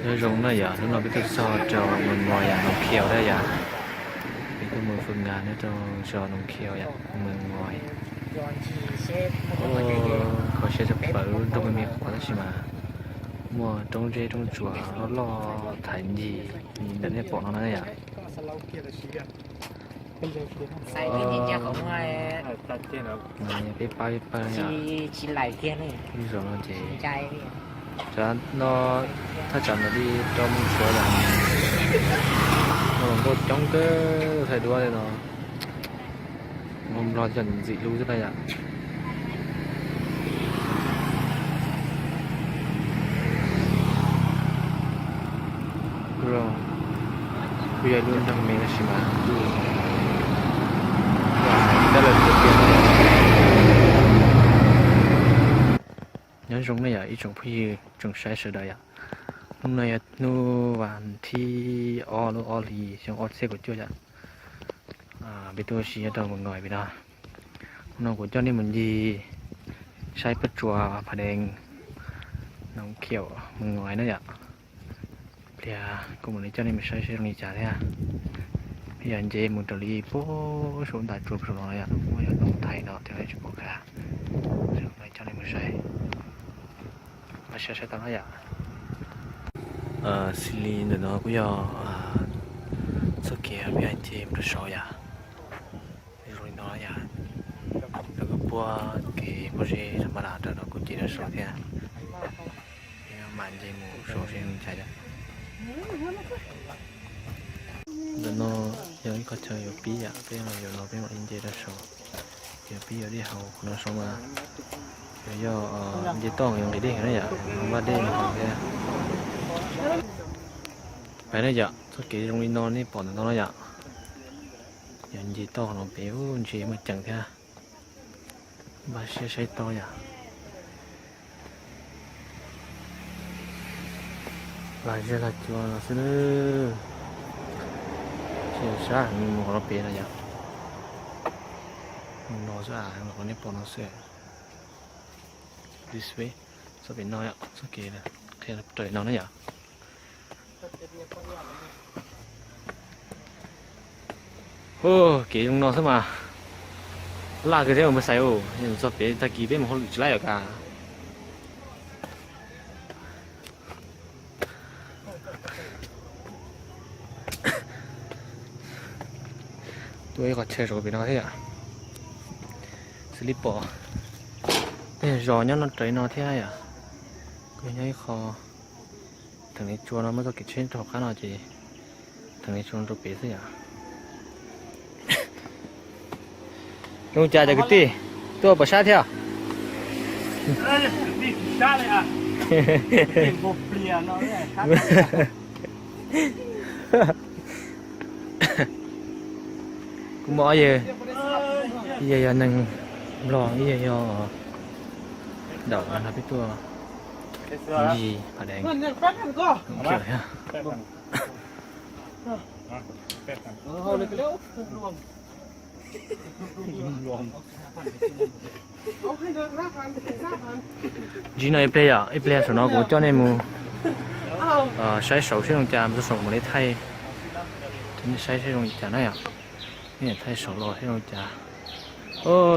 Nyob zoo na yom, hnub no peb tuaj txog rau Mường Ngòi yom, Nong Khiaus na yom. Peb tuaj mus fwm nkas nyob rau zos Nong Khiaus yom, Mường Ngòi. Kho siab tshaj plaws, lub nroog me me qhuav tab sis mas muaj roob zeb roob tsuas loj loj thaiv ncig li ntawm nej pom no na yom. Peb pab peb pawg yom. Lub zos no ces, no thaj tsam ntawm li rau mus tshuav yom. No nkauj coob kawg, thaij duab li no. Nplog cov ntxim hlub xwb na yom. Kuj yog lub nroog me tab sis mas kuj tab lawm tiag tiag. Nyob zoo na yom ib tsoom phooj ywg tsoom saib sawv daws yom. Hnub no yog hnub vas thib ob lub ob hlis xyoo ob txhiab kaum cuaj yom. Peb tuaj ua si nyob rau Mường Ngòi pem no. Hnub no kuv coj nej mus ncig saib pob tsuas Pha Dees, Nong Khiaus, Mường Ngòi na yom. Pliag kuv mam li coj nej mus saib seb zoo li cas thiab. Peb yog nce mus raws li puag saum ntas tsuas saum no yom, muaj yog ntoo thaij no thiab tsis pom qab. Coj nej mus saib, saib tau na yom. Xws li ntawm no kuj yog txoj kev peb nce mus rau saud yom. Zoo li no yom, lawv kuj pub kev pob zeb tha ma das rau no kuj nce rau saud thiab. Peb mam nce mus saud seb zoo li cas yom. Ntawm no yog ib qhov chaw yuav pib yom, peb yuav no peb mam li nce rau saud. Yuav pib yuav dej haus qhov no saud mas yuav yog nce toj yuav nqis dej na yom, npaj dej mus haus thiab. Peb na yom, txoj kev zoo li no nej pom ntawm no na yom. Yog nce toj no pem ntsia muaj ceem thiab. Npaj siab saib tau yom. Lag zeb lag cua no xwb na. Tsis yog sab heev mus qhov no pem no yom. Mus no xwb, qhov nej pom no xwb. This way, txoj pem no yom, txoj kev qhia raws no na yom. Kev zoo no xwb mas laj kawg thiab mus xaiv ua txog pem tag kis peb mus hauj lwm tsis laib yom kas. Tuaj ib qho chaw zaum pem no thiab yom. Xws li pom tej zos nyob no raws li no thiab yom. Kuj nyob ib qho. Theem li tsua no muaj txoj kev tsheb rau hauv qab no ces theem li tsua rau pem xwb yom. Zoo cas cov kwv tij, tuaj pom sab thiab? Kuv muaj ob yawg, ib yawg yog neeg Nplog, ib yawg yog daum no peb tuaj ncig Pha Dees thiab. Ntsis no ib pliag yom, ib pliag saum no kuv coj nej mus saib saud seb zoo cas, mus txog saud mam li thaij, nej saib seb zoo li cas na yom. Nej thaij saud los seb zoo li cas.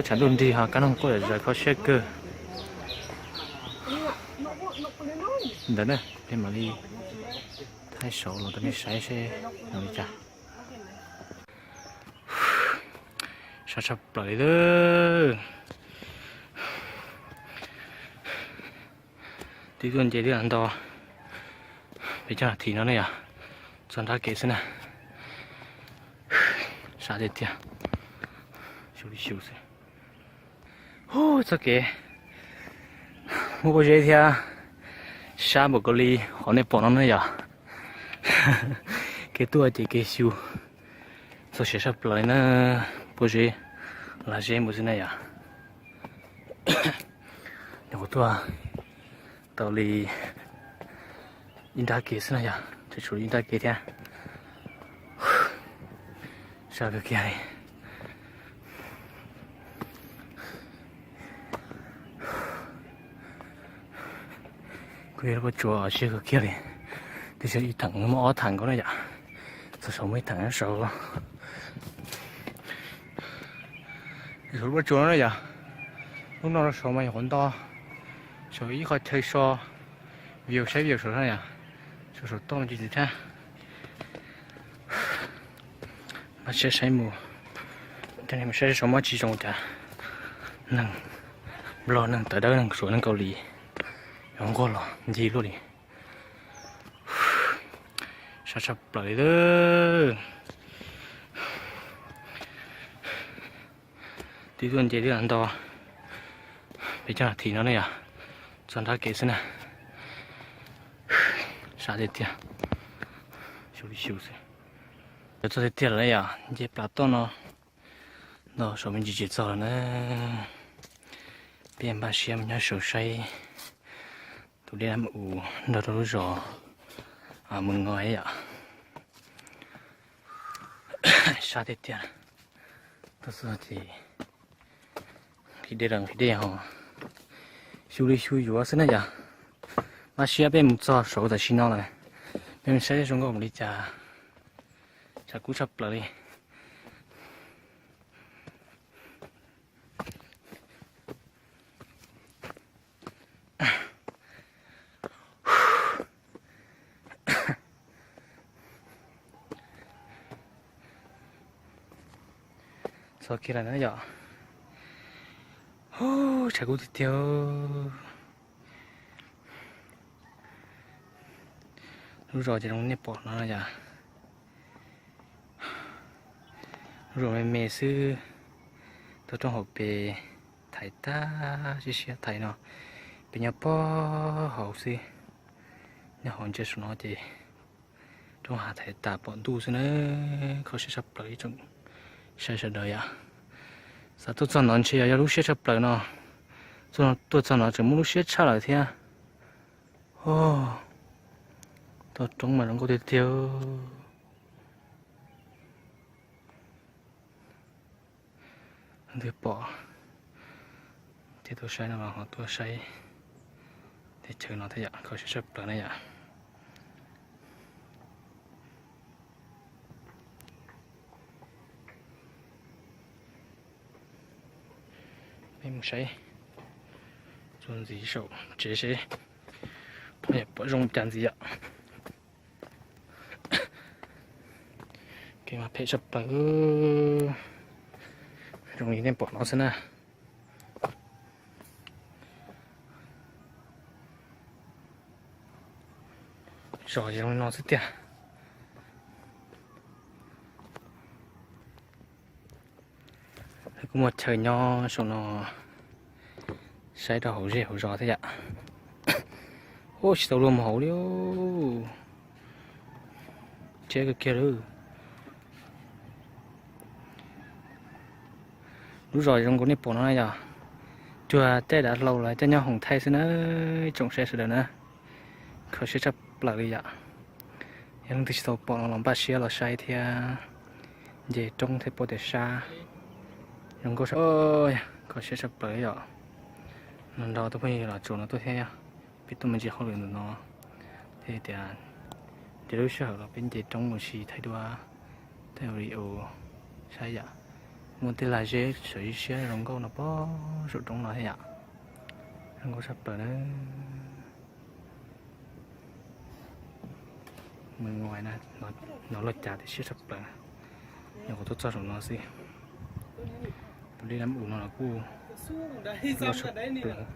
Tshav ntuj nrig ho kab noog quaj zom zaws kho siab kawg. Ntawd na, peb mam li thaij saud los rau nej saib seb zoo li cas. Sab tshaj plaws li lawm. Twb tuaj nce twb nto peb caug nas this no ne yom, txog nrab kev xwb na. Sab tiag tiag, xyuv li xyuv xwb. Hu, txoj kev muaj pob zeb thiab sab npaum kawg li qhov nej pom no na yom. Kev tuaj ces kev xyuv, txog siav sab plaws li na, pob zeb, lag zeb npaum xwb na yom. Nyuam qhuav tuaj tau li ib nrab kev xwb na yom, tseem tshuav li ib nrab kev thiab. Sab kawg kiag li. Kuj yog lub pob tsuas siab kawg kiag li, Twb yog ib theem muaj ob theem nkaus na yom. Txog saud muaj ib theem saud. Saud lub pob tsuas no na yom. Lub no rau saud mas yog qhov nto, saud ib qho chaw so, view saib view saud na yom. Saud saud toj me ntsis thiab. Mas saib saib mus, coj nej mus saib saud mob tsis zoo cas. Neeg Nplog, neeg tawv dawb, neeg Suav, neeg Kaus Lim, yuav nquag los ncig luaj li. Sab tshaj plaws li lawm. Twb tuaj nce twb nto, peb caug nas this no ne yom, txog nrab kev xwb na. Sab tiag tiag, xyu li xyu xwb. Yuav txog tiag tiag lawm na yom, nce plas toj no, nto saum me ntsis tsis txog lawm na. Peb npaj siab mus nyob saud saib tus dej Nam U nrog rau lub zos Mus Ngos yom. Sab tiag tiag. Tuaj txog ces nqhis dej los nqhis dej ho, xyu li xyu yuav xwb na yom. Npaj siab peb mus txog saud tam sim no lawm, peb mus saib zoo nkauj npaum li cas. Tshav kub tshaj plaws li. Txog kiag lawm na yom. Tshav kub tiag tiag. Lub zos ces zoo nej pom no yom. Lub zos me me xwb, tau roob hauv pes thaiv tag, siab siab thaiv no. Peb nyob puag hauv xwb, nyob hauv ntsia saum no ces roob hav thaiv tas pom ntuj xwb na. Kho siab tshaj plaws ib tsoom saib sawv daws yom. Xav tuaj txog no ntshe yog lub siab tshaj plaws no, tuaj txog no tseem muaj lub siab tshaj lawm thiab. Toj roob mas zoo nkauj tiag tiag. Leej twg pom thiab tuaj saib no los ho tuaj saib teb chaws no thiab yom, kho siab tshaj plaws na yom. Peb mus saib txuas ntxiv saum tsev seb pom zoo cas ntxiv yom. Kev mas phem tshaj plaws, zoo li nej pom no xwb na. Zos zoo li no xwb tiag. Kuj muaj chaw nyob saum no, saib rau hauv zej hauv zos thiab yom. Ua tsis tau luag mus hauv li, tshiab kawg kiag lawm. Lub zos zoo nkaus nej pom no na yom, cuag caij dav hlau los caij nyob hoom thaij xwb na, tsoom saib sawv daws na. Kho siab tshaj plaws li yom. Yog leej twg tsis tau pom no los npaj siab los saib thiab, nce roob thiab pom tias sab zoo nkauj, kho siab tshaj plaws yom. Nrog tus phooj ywg los tsuas no tuaj thiab yom, peb tuaj me ntsis hauj lwm ntawm no thiab tias nce lub sij hawm los peb nce roob mus si thaij duab, thaij video saib yom. Muaj tej lag zeb sawv siab zoo nkauj no pog saum roob no thiab yom, zoo nkauj tshaj plaws na. Mus nqaij na, no loj cas tias siab tshaj plaws, nyuam qhuav tuaj txog saum no xwb. Tus dej Nam U no los kuj loj tshaj plaws.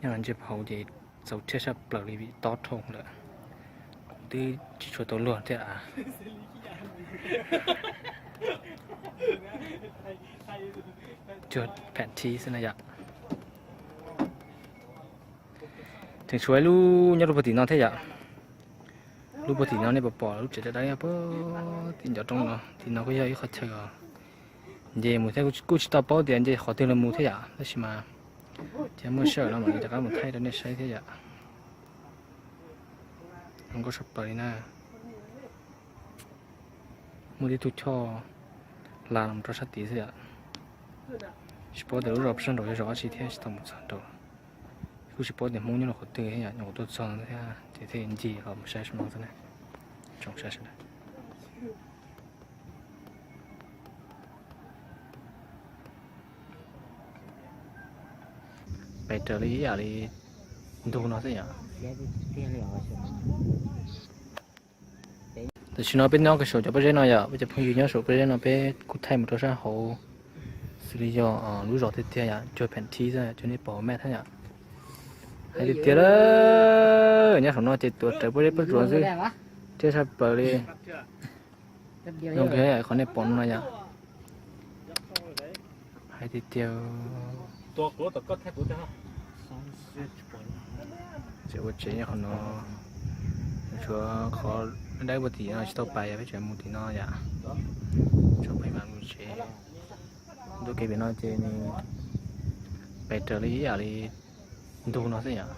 Nyob los ntsej puag hauv ces txaus rhiab tshaj plaws li vim tob dhau lawm, kuv twb tsis tshua tau luag thiab. Cuag phem thib xwb na yom. Tseem tshuav ib lub nyob rau puag tim no thiab yom. Lub puag tim no nej puas pom lub tsev dawb dawb puag tim ncov roob no, tim no kuj yog ib qhov chaw os. Nce mus thiab kuj tsis tau paub tias nce qhov twg los mus thiab yom, tab sis mas cia muaj sij hawm no mam li rov qab mus thaij rau nej saib thiab yom. Zoo nkauj tshaj plaws li na. Muaj tib tug choj hla los rau sab tid xwb yom. Tsis paub tias lub zos sab nraud yog zos dab tsi thiab tsis tau mus txog nraud. Kuj tsis paub tias Hmoob nyob rau qhov twg yom, nyuam qhuav tuaj txog thiab ces thiaj ncig los mus saib saum no xwb na. Tsoom saib sawv daws. Pes raws li ib yam li ntug no xwb yom. Tam sim no peb nyob kiag saum cov pob zeb no yom, peb cov phooj ywg nyob saum pob zeb no peb kuj thaij mus rau sab hauv xws li yog lub zos tiag tiag yom, cuag pheem thib xwb, cuag nej pom map thiab yom. Hais tiag tiag, nyob saum no ces tuav rawv pob zeb pob tsuas xwb, thiab sab plaws li. Zoo kiag qhov nej pom no yom. Hais tiag tiag. Tsev ua tsev nyob qhov no, tshuav qhov dawb puag tim no tsis tau pais, yog peb tseem mus tim no yom. Tsoom phooj ywg mas mus tsev. Ntu kev pem no ces nws pes raws li ib yam li ntug no xwb yom.